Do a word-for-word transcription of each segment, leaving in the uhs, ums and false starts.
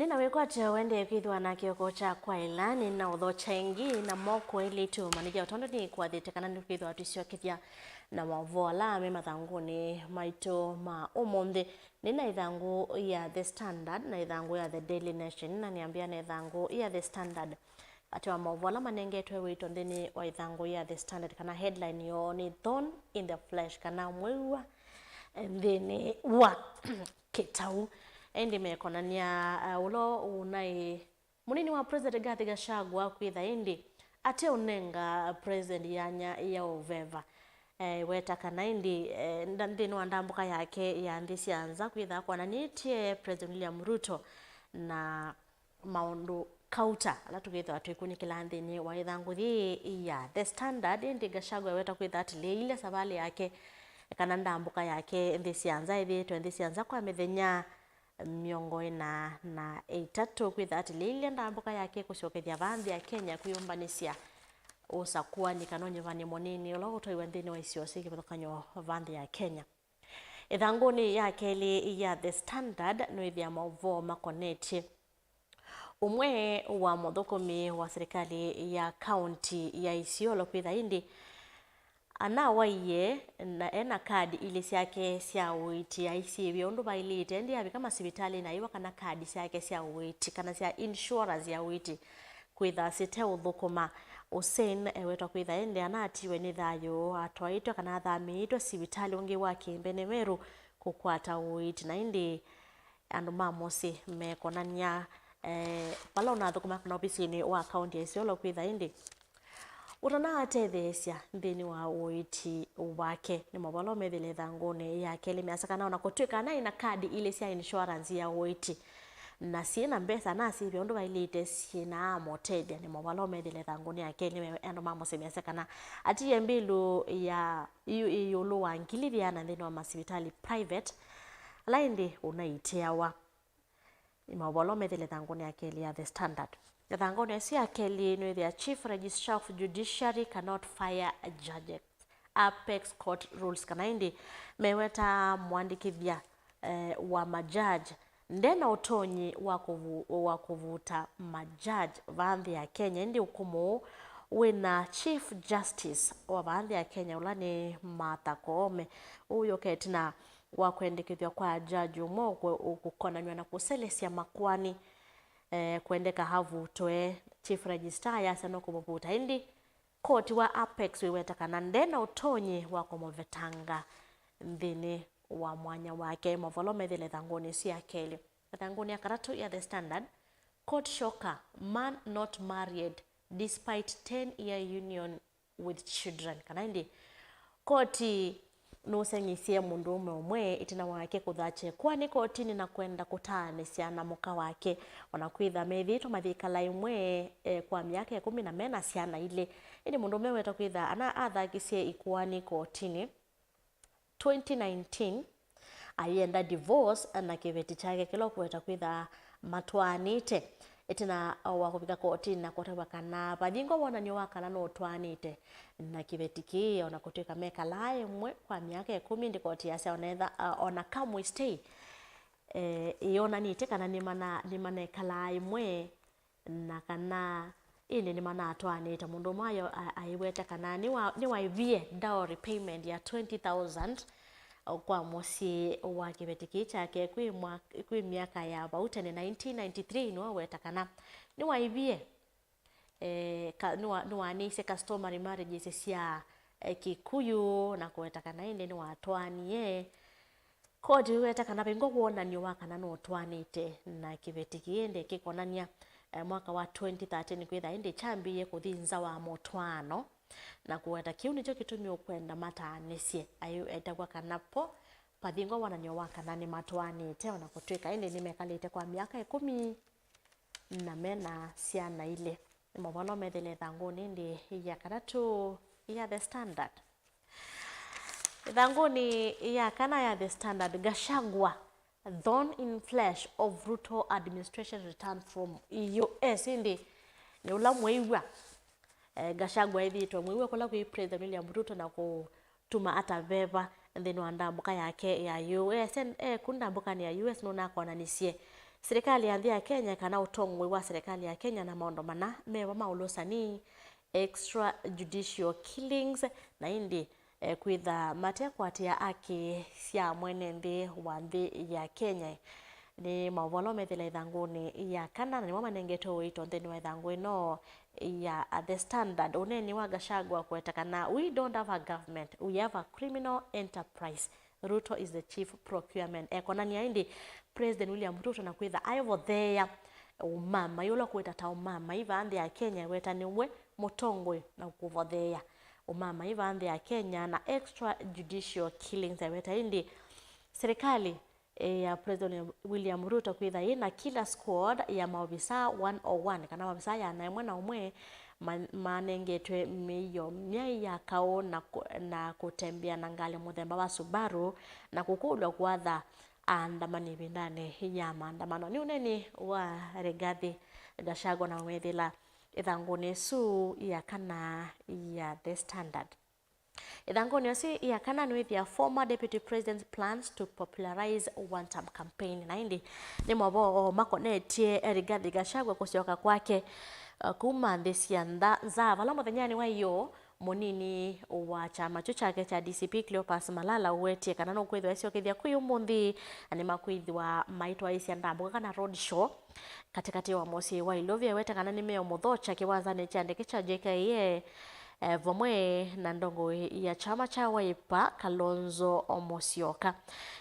Nĩ na wĩkwatyo ũendee kwĩthĩwa na kĩoko kya kwaĩla, nĩ na ũthokya ĩngĩ na moko elĩ tũmanyĩthya, o tondũ nĩkwathĩte kana nĩtwĩthĩwa tũisyokethya na maũvoo ala me mathangũnĩ maitũ ma ũmũnthĩ. Nĩ na ĩthangũ ya The Standard na ĩthangũ ya The Daily Nation, na nĩambĩa na ĩthangũ ya The Standard. Katĩ wa maũvoo ala manengetwe wĩto nthĩnĩ wa ĩthangũ ya The Standard, kana headline yoo nĩ Thorn in the Flesh, kana mwĩw'a nthĩnĩ wa kĩtau. Ĩndĩ mekonany'a, uh, ũla ũnaĩ mũnini wa President Rigathi Gachagua kwĩtha ĩndĩ ate ũnenga President yanya ya ũveva. Eh, weta kana ĩndĩ, eh, nda-, nthĩnĩ wa ndambũka yake ya nthĩ sya nza kwĩtha akonanĩtye President William Ruto na maũndũ kauta ala tũkĩthĩwa twĩkunĩkĩla nthĩnĩ wa ĩthangũ yĩĩ ya The Standard. Ĩndĩ Gachagua eweta kwĩtha atĩlĩĩile savalĩ yake kana ndambũka yake nthĩ sya nza ĩthĩĩtwe nthĩ sya nza kwa mĩthenya mĩongo ĩna na ĩtatũ, kwĩtha atĩlĩĩile ndambũka yake kũsyokethya vaa nthĩ ya Kenya kwĩyũmbanĩsya ũsakũani kana ũnyuvani mũnini ũla ũtwaiwe nthĩnĩ wa isio syĩ kĩvathũkany'o vaa nthĩ ya Kenya. Ĩthangũnĩ ya kelĩ ya The Standard nũĩthĩa maũvoo makonetye ũmwe wa mũthũkũmi wa silikalĩ ya kaunti ya Isiolo kwĩtha ĩndĩ anawaie na ena kadi ilĩ syake sya ũiiti, aisyĩvya ũndũ vaĩlĩte, ĩndĩ avika masivitalĩnĩ aiwa kana kadi syake sya ũiiti kana sya insurance ya ũiiti kwĩtha siteũthũkũma. Hussein ewetwa kwĩtha ĩndĩ anatiwe nĩ thayũ, atwaĩtwe kana athamĩĩtwe sivitalĩ ũngĩ wa Kĩmbene Meru kũkwata ũiiti, na ĩndĩ andũ ma mũsyĩ mekonany'a, eh, vala ũnathũkũma kana ovisinĩ wa kaunti ya Isiolo kwĩtha ĩndĩ ũtanaatetheesya nthĩnĩ wa ũiiti wake. Nĩ maũvoo ala ũmethĩle ĩthangũnĩ ya kelĩ measya kana ona kũtw'ĩka anaĩ na kadi ilĩ sya insurance ya ũiiti na syĩ na mbesa, anasĩvya ũndũ vaĩlĩte syĩnaamũtethya. Nĩ maũvoo ala ũmethĩle ĩthangũnĩ ya kelĩ me andũ ma mũsyĩ measya kana atiie mbilu ya yu ĩ ĩũlũ wa ngili ĩana nthĩnĩ wa masivitalĩ private ala ĩndĩ ũnaitĩawa. Nĩ maũvoo ala ũmethĩle ĩthangũnĩ ya kelĩ ya The Standard. Ĩthangũnĩ ĩsu ya kelĩ nũĩthĩa Chief Registrar of Judiciary cannot fire judges, Apex Court rules, kana ĩndĩ meweta mũandĩkĩthya, eh, wa majaji nde na ũtonyi wa kũvu-, wa kũvuta majaji vaa nthĩ ya Kenya, ĩndĩ ũkũmũ ũũ wĩna Chief Justice wa vaa nthĩ ya Kenya, ũla nĩ Martha Koome. Ũu wĩũka ĩtina wa kwendekethw'a kwa jaji ũmwe ũkũ-, ũkũkonanw'a na kũselesya makoani, eh, kwendeka avutwe. Chief Registrar yasya nũkũmũvuta, ĩndĩ koti wa Apex wĩweta kana nde na ũtonyi wa kũmũvetanga nthĩnĩ wa mwanya wake. Maũvoo ala ũmethĩle ĩthangũnĩ ĩsu ya kelĩ. Ĩthangũnĩ ya katatũ ya The Standard, court shocker, man not married despite ten year union with children. Kana ĩndĩ koti nũseng'isye mũndũũme ũmwe ĩtina wake kũthatya ĩkoani kotinĩ na kwenda kũtaanĩsya na mũka wake, ona kwĩtha methĩĩtwe mayĩkala ĩmwe, eh, kwa myaka ĩkũmi na mena syana ilĩ. Ĩndĩ mũndũũme weta kwĩtha ana athakisye ĩkoani kotinĩ twenty nineteen, ayenda divorce na kĩveti kyake kĩla ũkũweta kwĩtha matwaanĩte. Ĩtina wa kũvika kotinĩ na kũtavw'a kana vathingwa wonany'o wa kana nũtwaanĩte na kĩveti kĩĩ, ona kũtw'ĩka mekalaa ĩmwe kwa myaka ĩkũmi, ĩndĩ koti yasya ona etha, a, ona kamwe stay, eh, ĩyonanĩtye kana nĩmana-, nĩmanekalaa ĩmwe na kana ĩndĩ nĩmanatwaanĩte. Mũndũ ũmwe ayo-, a-, aiweta kana nĩwa-, nĩwaĩvie dowry payment ya twenty thousand kwa mũsyĩ wa kĩveti kĩĩ kyake kwĩ mwa-, kwĩ myaka ya vau tene, nineteen ninety-three, nĩwaweta kana nĩwaĩvie, eh, ka-, nĩwa-, nĩwaanĩisye customary marriages sya, eh, Kĩkũyũ na kũweta kana ĩndĩ nĩwatwaanie. Koti ĩweta kana vaingwa wonany'o wa kana nũtwaanĩte na kĩveti kĩĩ, ĩndĩ kĩkonany'a, eh, mwaka wa twenty thirteen kwĩtha ĩndĩ kyambĩĩe kũthi nza wa mũtwaano, na kũweta kĩu nĩkyo kĩtumi ũkwenda mataanĩsye. Aĩ-, etavw'a kana po vathingwa wonany'o wa kana nĩmatwaanĩte, ona kũtw'ĩka ĩndĩ nĩmekalĩte kwa myaka ĩkũmi na mena syana ilĩ. Nĩ maũvoo ala ũmethĩle ĩthangũnĩ ĩndĩ ya katatũ ya The Standard. Ĩthangũnĩ ya kana ya The Standard, Gachagua, thorn in flesh of Ruto administration return from U S. Ĩndĩ nĩ ũla mwĩw'a, eh, Gachagua ethĩĩtwe mwĩw'a kũla kwĩ President William Ruto na kũtuma ataveva nthĩnĩ wa ndambũka yake ya U S. E, e kũ ndambũkanĩ ya U S nũnakonanisye Silikalĩ ya nthĩ ya Kenya, kana ũtongoi wa silikalĩ ya Kenya na maũndũ mana mevo ma ũlũsani, extrajudicial killings, na ĩndĩ eh, kwĩtha matekwatĩa aki sya mwene nthĩ wa nthĩ ya Kenya. Nĩ maũvoo ala ũmethĩla ĩthangũnĩ ya kana, na nĩmo manengetwe ũito nthĩnĩ wa ĩthangũ ĩno ya The Standard. Ũneeni wa Gachagua kũweta kana, "We don't have a government, we have a criminal enterprise. Ruto is the chief procurement." Ekonania ĩndĩ President William Ruto na kwĩtha aivotheea ũmamai ũla ũkwĩta ta ũmamai vaa nthĩ ya Kenya, eweta nĩwe mũtongoi na kũvotheea ũmamai vaa nthĩ ya Kenya na extrajudicial killings, eweta ĩndĩ silikalĩ eh, ya President William Ruto kwĩtha yĩ na killer squad ya maovisaa one oh one, kana maovisaa ĩana ĩmwe na ũmwe ma-, manengetwe mĩio myaĩ ya kaũ na kũ-, na kũtembea na ngalĩ mũthemba wa Subaru na kũkũlw'a kũatha aandamani ĩvindanĩ ya maandamano. Nĩ ũneeni wa Rigathi Gachagua na ũmethĩla ĩthangũnĩ ĩsu ya kana ya The Standard. Ĩthangũnĩ ĩsu ya kana nĩwĩthĩa former deputy president's plans to popularize one term campaign. Na ĩndĩ nĩ maũvoo makonetye Rigathi Gachagua kũsyoka kwake, uh, kuma nthĩ sya ntha, nza, vala mũthenyanĩ wa ĩyoo mũnini wa kyama kyu kyake kya D C P Cleopas Malala ũwetie kana nũkwĩthĩwa ĩsyokethya kwĩ ũmũnthĩ, na nĩmakwĩthĩwa maitwaĩĩsya ndambũka kana road show katĩkatĩ wa mũsyĩ wa Ilovi, eweta kana nĩmeũmũthokya kĩwanzanĩ kya ndeke kya J K I A, eh, vamwe na ndongoi ya kyama kya Wiper, Kalonzo Musyoka.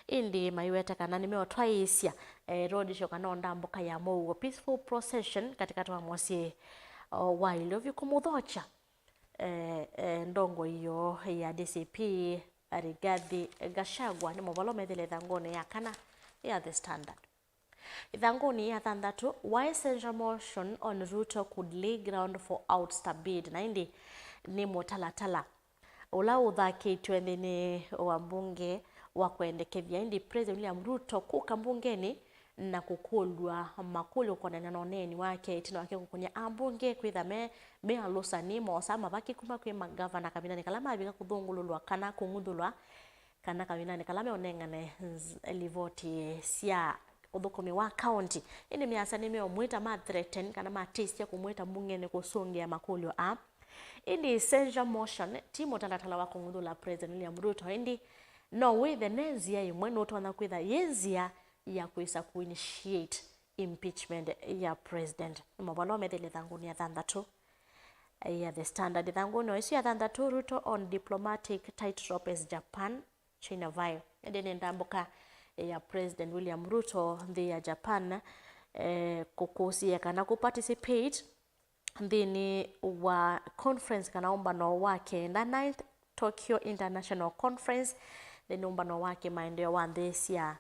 Ĩndĩ maiweta kana nĩmeũtwaĩĩsya, eh, road show kana o ndambũka ya mũuo, peaceful procession, katĩkatĩ wa mũsyĩ, o, wa Ilovi kũmũthokya, eh, eh, ndongoi yoo ya D C P Rigathi Gachagua, nĩ maũvoo ala ũmethĩla ĩthangũnĩ ya kana ya The Standard. Ĩthangũnĩ ya thanthatũ, why censure motion on Ruto could lay ground for ouster bid, na ĩndĩ nĩ mũtalatala ũla ũthakĩtw'e nthĩnĩ wa mbunge wa kwendekethya ĩndĩ President William Ruto kũka mbungenĩ na kũkũlw'a makũlyo kũkonana na ũneeni wake, ĩtina wake kũkũnĩa ambunge kwĩtha me, me alũsani moosaa mavaki kuma kwĩ magavana kavindanĩ kala mavika kũthũngũlũlwa kana kũng'uthũlwa, kana kavindanĩ kala meũnengane nz-, livoti sya ũthũkũmi wa kaunti. Ĩndĩ measya nĩmeũmwĩta, ma threaten kana matĩsya kũmwĩta mbungenĩ kũsũngĩa makũlyo aa. Ĩndĩ censure motion ti mũtalatala wa kũng'uthũla President William Ruto, ĩndĩ no wĩthe ne nzĩa ĩmwe nũtonya kwĩtha yĩ nzĩa ya kwĩsa kũ initiate impeachment ya president. Nĩ maũvoo ala ũmethĩla ĩthangũnĩ ya thanthatũ ya The Standard. Ĩthangũnĩ o ĩsu ya thanthatũ, Ruto on diplomatic tightrope as Japan China Vibe. Ĩndĩ nĩ ndambũka ya President William Ruto nthĩ ya Japan, eh, kũkũsĩĩa kana kũ participate nthĩnĩ wa conference kana ũmbano wa kenda, ninth Tokyo International Conference, nthĩnĩ ũmbano wa kĩmaendeeo wa nthĩ sya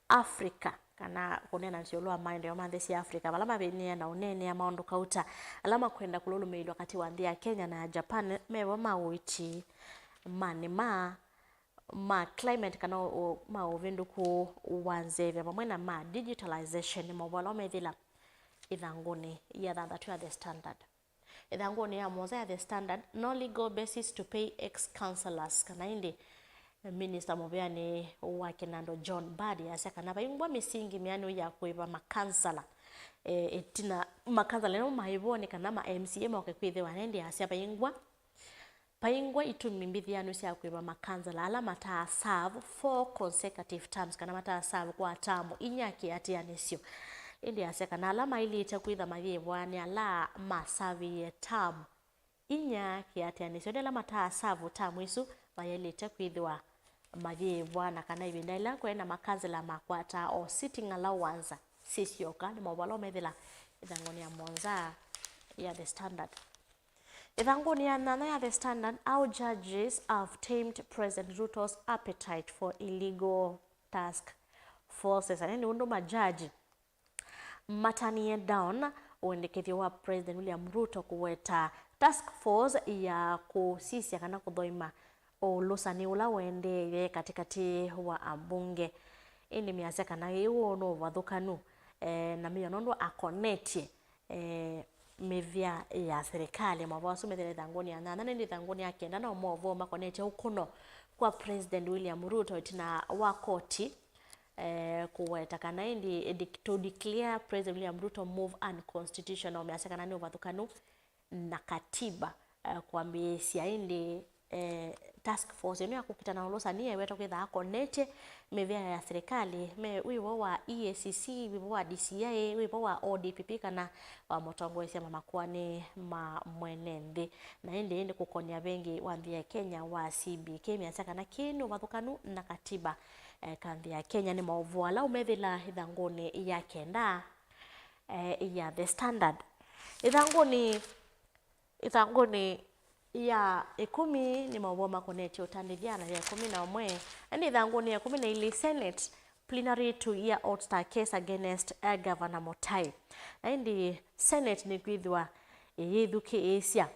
Africa, kana kũneenanĩsya ĩũlũ wa maendeeo ma nthĩ sya Africa, vala mavĩnĩe na ũneenea maũndũ kauta ala makwenda kũlũlũmĩĩlw'a katĩ wa nthĩ ya Kenya na ya Japan, mevo ma ũiiti, ma nĩma, ma climate kana ũ-, ma ũvĩndũku wa nzeve, vamwe na ma digitalization, nĩ maũvoo ala ũmethĩla ĩthangũnĩ ya thanthatũ ya The Standard. Ĩthangũnĩ ya mũonza ya The Standard, no legal basis to pay ex-councillors, kana ĩndĩ minista mũvĩanĩ wa kĩnandũ John Mbadi asya kana vaingwa mĩsingi mĩanĩu ya kũĩva makansala, e, ĩtina makansala nĩmo maĩvonĩ kana ma M C A moke kwĩthĩwa, na ĩndĩ asya vaingwa Paingwa itumi mbithĩanu sya kwĩva makansala ala mataa serve four consecutive terms, kana mataa serve kwa tamu inya kĩatĩanĩsyo. Ĩndĩ asya kana ala maĩlĩte kwĩtha mayĩvwa nĩ ala masavĩie tamu inya kĩatĩanĩsyo, ĩndĩ ala mataa serve tamu isu mayaĩlĩte kwĩthĩwa mayĩvwa, na kana ĩvinda yĩla kwaĩ na makansala makwataa o sitting allowance sisyoka. Nĩ maũvoo ala ũmethĩla ĩthangũnĩ ya mũonza ya The Standard. Ĩthangũnĩ ya nyanya ya The Standard, how judges have tamed President Ruto's appetite for illegal task forces. Ane nĩ ũndũ majaji matanie down ũendekethyo wa President William Ruto kũweta task force ya kũsisya kana kũthoima ũlũsani ũla ũendee katĩkatĩ wa ambunge. Ĩndĩ measya kana ĩĩ ũũ nĩ ũvathũkanu, eh, na mĩao nũndũ akonetye eh, mĩvĩa ya silikalĩ. Maũvoo asu methĩle ĩthangũnĩ ya nyanya, na ĩndĩ ĩthangũnĩ ya kenda no maũvoo makonetye ũkũno kwa President William Ruto ĩtina wa koti eh, kũweta kana ĩndĩ de-, to declare President William Ruto move unconstitutional, measya kana nĩ ũvathũkanu na katiba, eh, kwambĩĩsya ĩndĩ, eh, task force ĩno ya kũkita na ũlũsani ĩwetwa kwĩtha akonetye mĩvĩa ya silikalĩ, me wĩvo wa E A C C, wĩvo wa D C I, wĩvo wa O D P P kana wa mũtongoesya ma makoani ma mwene nthĩ. Na ĩndĩ ĩndĩ kũkonya vengi wa nthĩ ya Kenya wa C B K measya kana kĩĩ nĩ ũvathũkanu na katiba, eh, ka nthĩ ya Kenya. Nĩ maũvoo ala ũmethĩla ĩthangũnĩ ya kenda, eh, ya The Standard. Ĩthangũnĩ Ĩthangũnĩ ya ĩkũmi nĩ maũvoo makonetye ũtandĩthya na ya ĩkũmi na ũmwe. Ĩndĩ ĩthangũnĩ ya ĩkũmi na ilĩ, Senate plenary to hear Outstar case against, eh, Governor Mũtai. Na ĩndĩ Senate nĩkwĩthĩwa ĩyĩthukĩĩsya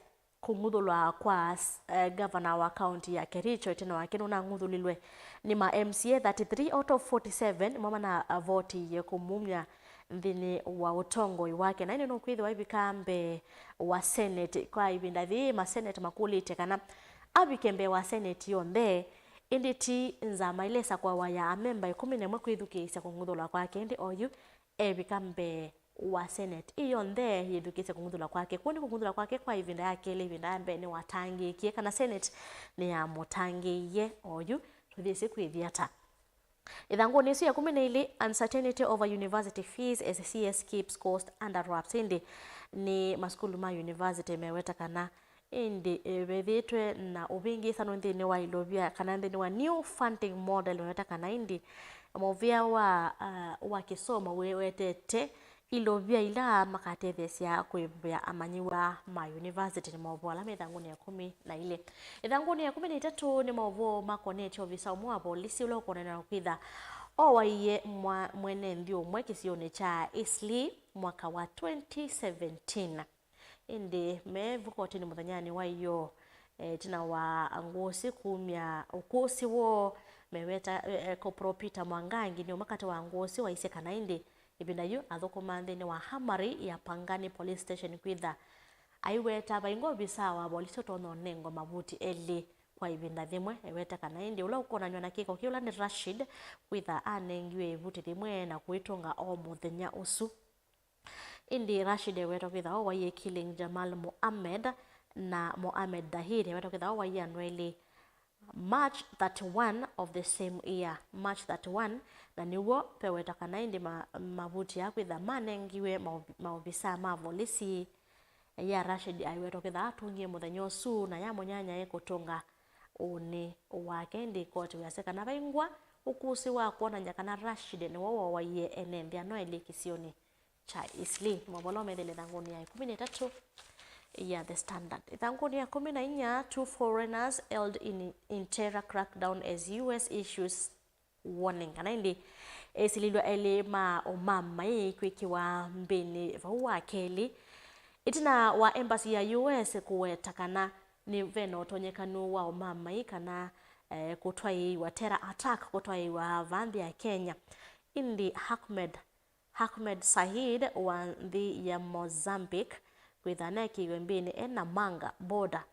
kũng'uthũlwa kwa, eh, governor wa kaunti ya Kericho ĩtina wake nũnang'uthũlilwe nĩ ma M C A thirty-three out of forty-seven nĩmo manavotiie kũmumya nthĩnĩ wa ũtongoi wake, na ĩndĩ nũkwĩthĩwa aivika mbee wa Senate kwa ĩvinda yĩĩ. Masenate makũlĩtye kana avike mbee wa Senate yonthe, ĩndĩ ti nzama ĩla ĩsakũawa ya amemba ĩkũmi na ĩmwe kwĩthukĩĩsya kũng'uthũlwa kwake, ĩndĩ oyu evika mbee wa Senate ĩ yonthe yĩthukĩĩsye kũng'uthũlwa kwake. Kw'o nĩ kũng'uthũlwa kwake kwa ĩvinda ya kelĩ. Ĩvinda ya mbee nĩwatangĩĩkie kana Senate nĩyamũtangĩĩie oyu. Tũthyĩsĩ kwĩthĩa ata? Ĩthangũnĩ ĩsu ya ĩkũmi na ilĩ, uncertainty over university fees as C S keeps cost under wraps. Ĩndĩ nĩ masukulu ma university meweta kana ĩndĩ, eh, vethĩĩtwe na ũvĩngĩĩsano nthĩnĩ wa ilovia kana nthĩnĩ wa new funding model, meweta kana ĩndĩ mũvĩa wa, ah, wa kĩsomo wĩwetete ilovia ila makatetheesya kũĩvĩa amanyĩw'a ma university. Nĩ maũvoo ala me ĩthangũnĩ ya ĩkũmi na ilĩ. Ĩthangũnĩ ya ĩkũmi na itatũ nĩ maũvoo makonetye ovisa ũmwe wa volisi ũla ũkonanwa na kwĩtha owaie mwa-, mwene nthĩ ũmwe kĩsionĩ kya Eastleigh mwaka wa twenty seventeen. Ĩndĩ me vu kotinĩ mũthenyanĩ wa ĩyoo, eh, ĩtina wa ngũsĩ kumya ũkũsĩ woo, meweta, eh, Corporal Peter Mwangangi nĩ ũmwe katĩ wa ngũsĩ waisye kana ĩndĩ ĩvinda yu athũkũmaa nthĩnĩ wa Hamari ya Pangani Police Station kwĩtha aiweta vaingwa ovisaa wa volisi ũtonya ũnengwa mavuti elĩ kwa ĩvinda yĩmwe. Eweta kana ĩndĩ ũla ũkonanw'a na kĩko kĩu ũla nĩ Rashid kwĩtha anengiwe ĩvuti yĩmwe na kũĩtũnga o mũthenya ũsu. Ĩndĩ Rashid ewetwa kwĩtha owaie Killing Jamal Mohammed na Mohammed Dahir ewetwa kwĩtha owaie andũ elĩ March thirty-one of the same year, March thirty-one, na nĩw'o peweta kana ĩndĩ ma-, mavuti aa kwĩtha manengiwe maovi-, maovisaa ma volisi. Ya Rashid aiwetwa kwĩtha atũngie mũthenya ũsu, na ya mũnyanyae kũtũnga ũnĩ wake. Ĩndĩ koti wĩasya kana vaingwa ũkũsĩ wa kwonany'a kana Rashid nĩwe wowaie ene nthĩ ano elĩ kĩsionĩ kya Eastleigh. Maũvoo methĩle ĩthangũnĩ ya ĩkũmi na itatũ ya The Standard. Ĩthangũnĩ ya ĩkũmi na inya, two foreigners held in, in terror crackdown as U S issues warning. Kana ĩndĩ esilĩlw'a elĩ ma ũmamai kwĩkĩwa mbĩnĩ vau wa kelĩ ĩtina wa embassy ya U S kũweta kana nĩ vena ũtonyekanu wa ũmamai kana, eh, kũtwaĩĩwa, terror attack kũtwaĩĩwa vaa nthĩ ya Kenya. Ĩndĩ Ahmed Ahmed Said wa nthĩ ya Mozambique kwĩtha anekĩiwe mbĩnĩ e Namanga border,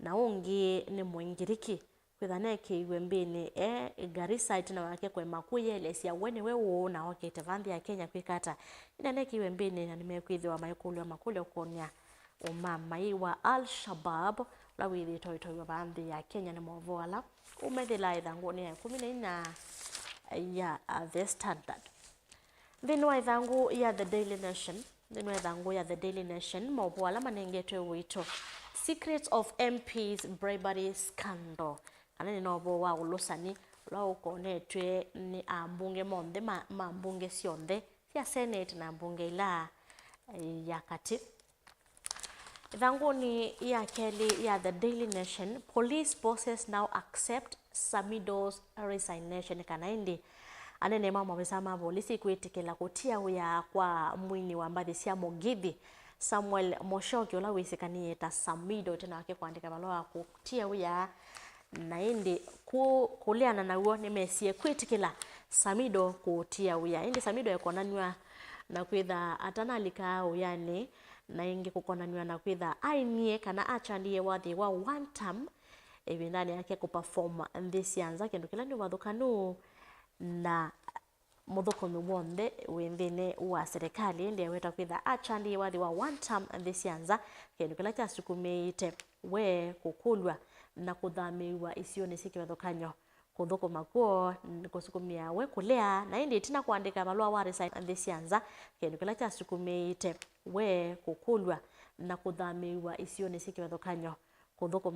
na ũngĩ nĩ Mũngiriki kwĩtha anekĩiwe mbĩnĩ e Garissa ĩtina wake kũema kwĩyelesya we nĩwe ũũ na okĩte vaa nthĩ ya Kenya kwĩka ata. Ĩndĩ anekĩiwe mbĩnĩ na nĩmekwĩthĩwa maikũlw'a makũlyo kũkony'a ũmamai wa Al-Shabaab ũla wĩthĩĩtwe ũitoiw'a vaa nthĩ ya Kenya nĩ maũvoo ala ũmethĩlaa ĩthangũnĩ ya ĩkũmi na inya ya, uh, The Standard. Nthĩnĩ wa ĩthangũ ya The Daily Nation, nthĩnĩ wa ĩthangũ ya The Daily Nation, maũvoo ala manengetwe ũito, Secrets of M Ps Bribery Scandal, kana nĩ na ũvoo wa ũlũsani ũla ũkonetw'e nĩ ambunge monthe ma, ma mbunge syonthe sya Senate na mbunge ila, eh, ya katĩ. Ĩthangũnĩ ya kelĩ ya The Daily Nation, police bosses now accept Samido's resignation, kana ĩndĩ anene ma maovisa ma volisi kwĩtĩkĩla kũtia wĩa kwa mwini wa mbathi sya mũgithi Samuel Musyoki, ũla wĩsĩkanĩe ta Samido, ĩtina wake kũandĩka valũa wa kũtia wĩa. Na ĩndĩ kũ-, kũleana naw'o nĩmesie kwĩtĩkĩla Samido kũũtia wĩa. Ĩndĩ Samido ekonanw'a na kwĩtha atanalika wĩanĩ, na ĩngĩ kũkonanw'a na kwĩtha ainie kana achandie wathi wa one term ĩvindanĩ yake kũperform nthĩ sya nza, kĩndũ kĩla nĩ ũvathũkanu na mũthũkũmi w'onthe wĩ nthĩnĩ wa serikali, ĩndĩ aweta kwĩtha achandĩĩe wathi wa one term nthĩ sya nza, kĩndũ kĩla kyasukumĩĩte we kũkũlw'a na kũthamĩĩw'a isionĩ syĩ kĩvathũkany'o. Kũthũkũma kw'o kũsukumĩaa we kũlea, na ĩndĩ ĩtina kũandĩka valũa wa resign nthĩ sya nza, kĩndũ kĩla kyasukumĩĩte we kũkũlw'a na kũthamĩĩw'a isionĩ syĩ kĩvathũkany'o. Kũthũkũma